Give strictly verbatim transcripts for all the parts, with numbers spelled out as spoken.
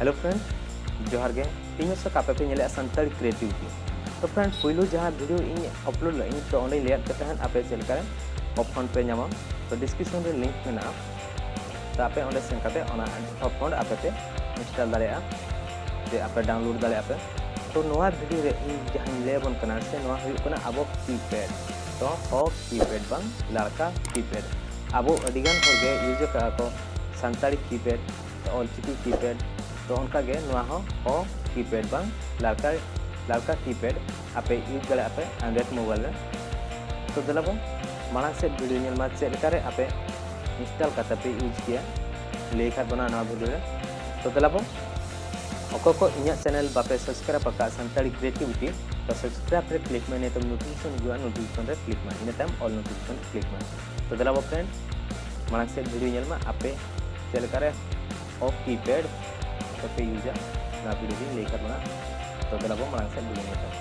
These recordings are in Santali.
Hello friend, ᱡᱚᱦᱟᱨ ᱜᱮ᱾ ᱤᱧ ᱦᱚᱸ ᱥᱟᱠ ᱟᱯᱮ ᱯᱮ ᱧᱮᱞᱮᱫᱼᱟ ᱥᱟᱱᱛᱟᱲᱤ ᱠᱨᱤᱭᱮᱴᱤᱵᱷᱤᱴᱤ᱾ ᱛᱚ friend, ᱯᱩᱭᱞᱩ ᱡᱟᱦᱟᱸ ᱵᱷᱤᱰᱤᱭᱳ ᱤᱧ ᱟᱯᱞᱳᱰ ᱞᱮᱫ, ᱤᱧ ᱛᱚ ᱚᱸᱰᱮᱧ ᱞᱟᱹᱭᱟᱫ ᱯᱮ ᱛᱟᱦᱮᱸᱫ ᱟᱯᱮ ᱪᱮᱫ ᱞᱮᱠᱟᱨᱮ ᱚᱯᱷ ᱯᱷᱚᱱᱰ ᱯᱮ ᱧᱟᱢᱟ᱾ ᱛᱚ ᱰᱤᱥᱠᱨᱤᱯᱥᱚᱱ ᱨᱮ ᱞᱤᱝᱠ ᱢᱮᱱᱟᱜᱼᱟ, ᱛᱚ ᱟᱯᱮ ᱚᱸᱰᱮ ᱥᱮᱱ ᱠᱟᱛᱮ ᱚᱱᱟ ᱚᱯᱷ ᱯᱷᱚᱱᱰ ᱟᱯᱮ ᱯᱮ ᱤᱱᱥᱴᱚᱞ ᱫᱟᱲᱮᱭᱟᱜᱼᱟ, ᱥᱮ ᱟᱯᱮ ᱰᱟᱣᱩᱱᱞᱳᱰ ᱫᱟᱲᱮᱭᱟᱜᱼᱟ ᱯᱮ᱾ ᱛᱚ ᱱᱚᱣᱟ ᱵᱷᱤᱰᱤᱭᱳ ᱨᱮ ᱤᱧ ᱡᱟᱦᱟᱸᱧ ᱞᱟᱹᱭ ᱟᱵᱚᱱ ᱠᱟᱱᱟ ᱥᱮ, ᱱᱚᱣᱟ ᱦᱩᱭᱩᱜ ᱠᱟᱱᱟ ᱟᱵᱚ ᱠᱤᱯᱮᱰ᱾ ᱛᱚ ᱦᱚ ᱠᱤᱯᱮᱰ ᱵᱟᱝ ᱞᱟᱲᱠᱟ ᱠᱤᱯᱮᱰ, ᱟᱵᱚ ᱟᱹᱰᱤᱜᱟᱱ ᱦᱚᱲᱜᱮ ᱤᱭᱩᱡᱽ ᱟᱠᱟᱫᱼᱟ ᱠᱚ ᱥᱟᱱᱛᱟᱲᱤ ᱠᱤᱯᱮᱰ, ᱚᱞᱪᱤᱠᱤ ᱠᱤᱯᱮᱰ᱾ ᱛᱚ ᱚᱱᱠᱟᱜᱮ ᱱᱚᱣᱟ ᱦᱚᱸ ᱦᱚ ᱠᱤᱯᱮᱰ ᱵᱟᱝ ᱞᱟᱲᱠᱟ ᱞᱟᱲᱠᱟ ᱠᱤᱯᱮᱰ ᱟᱯᱮ ᱤᱭᱩᱡᱽ ᱫᱟᱲᱮᱭᱟᱜᱼᱟ ᱯᱮ ᱮᱱᱰᱨᱚᱭᱮᱰ ᱢᱳᱵᱟᱭᱤᱞ ᱨᱮ᱾ ᱛᱚ ᱫᱮᱞᱟ ᱵᱚᱱ ᱢᱟᱲᱟᱝ ᱥᱮᱫ ᱵᱷᱤᱰᱤᱭᱳ ᱧᱮᱞ ᱢᱟ, ᱪᱮᱫ ᱞᱮᱠᱟᱨᱮ ᱟᱯᱮ ᱤᱱᱥᱴᱚᱞ ᱠᱟᱛᱮ ᱯᱮ ᱤᱭᱩᱡᱽ ᱠᱮᱭᱟ, ᱞᱟᱹᱭ ᱠᱷᱟᱫ ᱵᱚᱱᱟ ᱱᱚᱣᱟ ᱵᱷᱤᱰᱤᱭᱳ ᱨᱮ᱾ ᱛᱚ ᱫᱮᱞᱟ ᱵᱚᱱ, ᱚᱠᱚᱭ ᱠᱚ ᱤᱧᱟᱹᱜ ᱪᱮᱱᱮᱞ ᱵᱟᱯᱮ ᱥᱟᱵᱥᱠᱨᱟᱭᱤᱵ ᱟᱠᱟᱫ ᱥᱟᱱᱛᱟᱲᱤ ᱠᱨᱤᱭᱮᱴᱤᱵᱷᱤᱴᱤ, ᱛᱚ ᱥᱟᱵᱥᱠᱨᱟᱭᱤᱵ ᱨᱮ ᱠᱞᱤᱠ ᱢᱮ, ᱤᱱᱟᱹ ᱛᱟᱭᱚᱢ ᱱᱳᱴᱤᱯᱷᱤᱠᱮᱥᱚᱱ ᱦᱤᱡᱩᱜᱼᱟ, ᱱᱳᱴᱤᱯᱷᱤᱠᱮᱥᱚᱱ ᱨᱮ ᱠᱞᱤᱠ ᱢᱮ, ᱤᱱᱟᱹ ᱛᱟᱭᱚᱢ ᱚᱞ ᱱᱳᱴᱤᱯᱷᱤᱠᱮᱥᱚᱱ ᱨᱮ ᱠᱞᱤᱠ ᱢᱮ᱾ ᱛᱚ ᱫᱮᱞᱟ ᱵᱚᱱ friend, ᱢᱟᱲᱟᱝ ᱥᱮᱫ ᱵᱷᱤᱰᱤᱭᱳ ᱧᱮᱞ ᱢᱟ ᱟᱯᱮ ᱪᱮᱫ ᱞᱮᱠᱟᱨᱮ ᱚᱯᱷ ᱠᱤᱯᱮᱰ ᱛᱮᱯᱮ ᱤᱭᱩᱡᱟ, ᱱᱚᱣᱟ ᱵᱷᱤᱰᱤᱭᱳ ᱨᱤᱧ ᱞᱟᱹᱭ ᱠᱟᱫ ᱵᱚᱱᱟ᱾ ᱛᱚ ᱫᱮᱞᱟ ᱵᱚᱱ ᱢᱟᱲᱟᱝ ᱥᱮᱫ ᱵᱷᱤᱰᱤᱭᱳ ᱧᱮᱞ ᱛᱟᱵᱚᱱ᱾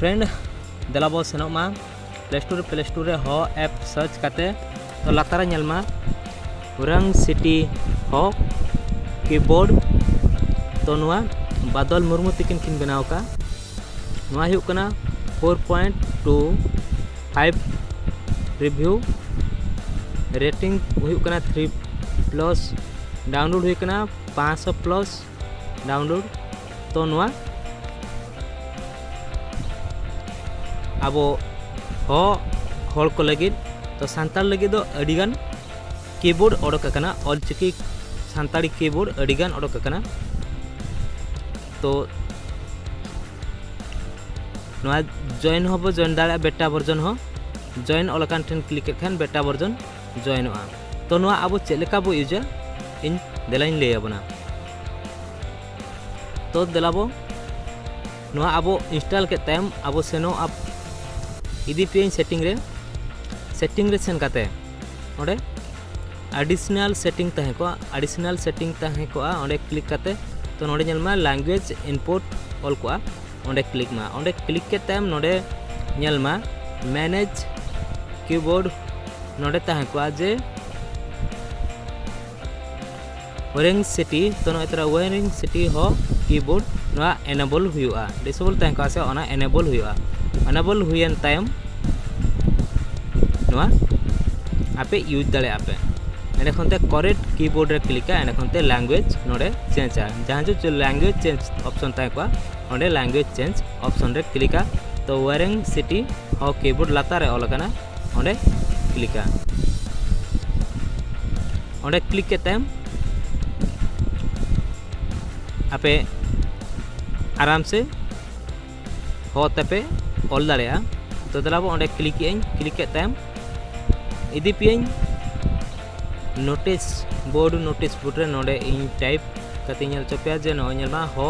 Friend, ᱫᱮᱞᱟ ᱵᱚ ᱥᱮᱱᱚᱜ ᱢᱟ ᱯᱞᱮ ᱥᱴᱳᱨ ᱨᱮ, ᱯᱞᱮ ᱥᱴᱳᱨ ᱨᱮ ᱦᱚ ᱮᱯ ᱥᱟᱨᱪ ᱠᱟᱛᱮ, ᱛᱚ ᱞᱟᱛᱟᱨ ᱨᱮ ᱧᱮᱞ ᱢᱟ ᱨᱟᱝ ᱥᱤᱴᱤ ᱦᱚ ᱠᱤᱵᱳᱨᱰ᱾ ᱛᱚ ᱱᱚᱣᱟ ᱵᱟᱫᱚᱞ ᱢᱩᱨᱢᱩ ᱛᱤᱠᱤᱱ ᱠᱤᱱ ᱵᱮᱱᱟᱣ ᱟᱠᱟᱫ᱾ ᱱᱚᱣᱟ ᱦᱩᱭᱩᱜ ᱠᱟᱱᱟ four point two five review, rating ᱦᱩᱭᱩᱜ ᱠᱟᱱᱟ three plus, download ᱦᱩᱭ ᱠᱟᱱᱟ ᱯᱟᱸᱪᱥᱚ plus download᱾ ᱛᱚ ᱱᱚᱣᱟ ᱟᱵᱚ ᱦᱚ ᱦᱚᱲ ᱠᱚ ᱞᱟᱹᱜᱤᱫ, ᱛᱚ ᱥᱟᱱᱛᱟᱲ ᱞᱟᱹᱜᱤᱫ ᱫᱚ ᱟᱹᱰᱤᱜᱟᱱ ᱠᱤᱵᱳᱨᱰ ᱚᱰᱚᱠ ᱟᱠᱟᱱᱟ, ᱚᱞᱪᱤᱠᱤ ᱥᱟᱱᱛᱟᱲᱤ ᱠᱤᱵᱳᱨᱰ ᱟᱹᱰᱤᱜᱟᱱ ᱚᱰᱚᱠ ᱟᱠᱟᱱᱟ᱾ ᱛᱚ ᱱᱚᱣᱟ ᱡᱚᱭᱮᱱ ᱦᱚᱸᱵᱚ ᱡᱚᱭᱮᱱ ᱫᱟᱲᱮᱭᱟᱜᱼᱟ, ᱵᱮᱴᱟ ᱵᱷᱟᱨᱡᱚᱱ ᱦᱚᱸ᱾ ᱡᱚᱭᱮᱱ ᱚᱞ ᱟᱠᱟᱱ ᱴᱷᱮᱱ ᱠᱞᱤᱠ ᱠᱮᱫ ᱠᱷᱟᱱ ᱵᱮᱴᱟ ᱵᱷᱟᱨᱡᱚᱱ ᱡᱚᱭᱮᱱᱚᱜᱼᱟ᱾ ᱛᱚ ᱱᱚᱣᱟ ᱟᱵᱚ ᱪᱮᱫ ᱞᱮᱠᱟ ᱵᱚ ᱤᱭᱩᱡᱟ, ᱤᱧ ᱫᱮᱞᱟᱧ ᱞᱟᱹᱭ ᱟᱵᱚᱱᱟ᱾ ᱛᱚ ᱫᱮᱞᱟ ᱵᱚ, ᱱᱚᱣᱟ ᱟᱵᱚ ᱤᱱᱥᱴᱚᱞ ᱠᱮᱫ ᱛᱟᱭᱚᱢ ᱟᱵᱚ ᱥᱮᱱᱚᱜᱼᱟ, ᱤᱫᱤ ᱯᱮᱭᱟᱹᱧ ᱥᱮᱴᱤᱝ ᱨᱮ᱾ ᱥᱮᱴᱤᱝ ᱨᱮ ᱥᱮᱱ ᱠᱟᱛᱮ ᱚᱸᱰᱮ additional setting ᱛᱟᱦᱮᱸ ᱠᱚᱜᱼᱟ, additional setting ᱛᱟᱦᱮᱸ ᱠᱚᱜᱼᱟ, ᱚᱸᱰᱮ ᱠᱞᱤᱠ ᱠᱟᱛᱮ ᱛᱚ ᱱᱚᱰᱮ ᱧᱮᱞ ᱢᱟ language input ᱚᱞ ᱠᱚᱜᱼᱟ, ᱚᱸᱰᱮ ᱠᱞᱤᱠ ᱢᱟ᱾ ᱚᱸᱰᱮ ᱠᱞᱤᱠ ᱠᱮᱫ ᱛᱟᱭᱚᱢ ᱱᱚᱰᱮ ᱧᱮᱞ ᱢᱟ manage keyboard ᱱᱚᱰᱮ ᱛᱟᱦᱮᱸ ᱠᱚᱜᱼᱟ ᱡᱮ Warren City, ᱛᱚ ᱱᱚᱜᱼᱚᱭ ᱛᱚᱨᱟ Warren City ᱦᱚᱸ keyboard ᱱᱚᱣᱟ enable ᱦᱩᱭᱩᱜᱼᱟ, disable ᱛᱟᱦᱮᱸ ᱠᱚᱜᱼᱟ ᱥᱮ ᱚᱱᱟ enable ᱦᱩᱭᱩᱜᱼᱟ᱾ Enable ᱦᱩᱭᱮᱱ ᱛᱟᱭᱚᱢ ᱱᱚᱣᱟ ᱟᱯᱮ use ᱫᱟᱲᱮᱭᱟᱜᱼᱟ ᱯᱮ᱾ ᱮᱸᱰᱮ ᱠᱷᱚᱱ ᱛᱮ correct keyboard ᱨᱮ ᱠᱞᱤᱠᱟ, ᱮᱸᱰᱮ ᱠᱷᱚᱱ ᱛᱮ language ᱱᱚᱰᱮ changeᱟ᱾ ᱡᱟᱦᱟᱸ ᱡᱚ language change option ᱛᱟᱦᱮᱸ ᱠᱚᱜᱼᱟ, ᱚᱸᱰᱮ language change option ᱨᱮ ᱠᱞᱤᱠᱟ᱾ ᱛᱚ Warren City ᱦᱚᱸ keyboard ᱞᱟᱛᱟᱨ ᱨᱮ ᱚᱞ ᱟᱠᱟᱱᱟ, ᱚᱸᱰᱮ ᱠᱞᱤᱠᱟ᱾ ᱚᱸᱰᱮ ᱠᱞᱤᱠ ᱠᱮᱫ ᱛᱟᱭᱚᱢ ᱟᱯᱮ ᱟᱨᱟᱢ ᱥᱮ ᱦᱚ ᱛᱮᱯᱮ ᱚᱞ ᱫᱟᱲᱮᱭᱟᱜᱼᱟ᱾ ᱛᱚ ᱫᱮᱞᱟ ᱵᱚ ᱚᱸᱰᱮ ᱠᱞᱤᱠ ᱮᱫᱟᱹᱧ, ᱠᱞᱤᱠ ᱠᱮᱫ ᱛᱟᱭᱚᱢ ᱤᱫᱤ ᱯᱮᱭᱟᱹᱧ notice board, notice board ᱨᱮ ᱱᱚᱰᱮ ᱤᱧ type ᱠᱟᱛᱮ ᱧᱮᱞ ᱦᱚᱪᱚ ᱯᱮᱭᱟ ᱡᱮ ᱱᱚᱜᱼᱚᱭ ᱧᱮᱞ ᱢᱟ ᱦᱚ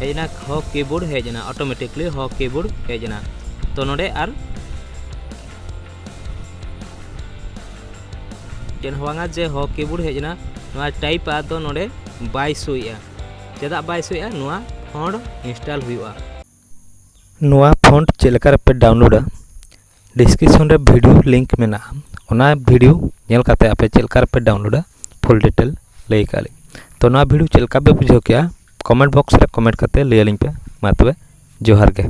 ᱦᱮᱡ ᱮᱱᱟ, ᱦᱚ keyboard ᱦᱮᱡ ᱮᱱᱟ, automatically ᱦᱚ keyboard ᱦᱮᱡ ᱮᱱᱟ᱾ ᱛᱚ ᱱᱚᱰᱮ ᱟᱨ ᱪᱮᱫ ᱦᱚᱸ ᱵᱟᱝᱟ ᱡᱮ ᱦᱚ keyboard ᱦᱮᱡ ᱮᱱᱟ, ᱱᱚᱣᱟ type ᱟᱜ ᱫᱚ ᱱᱚᱰᱮ ᱵᱟᱭ ᱥᱳᱭᱮᱜᱼᱟ᱾ ᱪᱮᱫᱟᱜ ᱵᱟᱭ ᱥᱳᱭᱮᱜᱼᱟ? ᱱᱚᱣᱟ font install ᱦᱩᱭᱩᱜᱼᱟ᱾ ᱱᱚᱣᱟ font ᱪᱮᱫ ᱞᱮᱠᱟ ᱨᱮᱯᱮ downloadᱟ, description ᱨᱮ video link ᱢᱮᱱᱟᱜᱼᱟ, ᱚᱱᱟ video ᱧᱮᱞ ᱠᱟᱛᱮ ᱟᱯᱮ ᱪᱮᱫ ᱞᱮᱠᱟ ᱨᱮᱯᱮ downloadᱟ full detail ᱞᱟᱹᱭ ᱟᱠᱟᱫ ᱞᱤᱧ᱾ ᱛᱚ ᱱᱚᱣᱟ video ᱪᱮᱫ ᱞᱮᱠᱟ ᱯᱮ ᱵᱩᱡᱷᱟᱹᱣ ᱠᱮᱜᱼᱟ, comment box ᱨᱮ comment ᱠᱟᱛᱮ ᱞᱟᱹᱭ ᱟᱹᱞᱤᱧ ᱯᱮ᱾ ᱢᱟ ᱛᱚᱵᱮ ᱡᱚᱦᱟᱨ ᱜᱮ᱾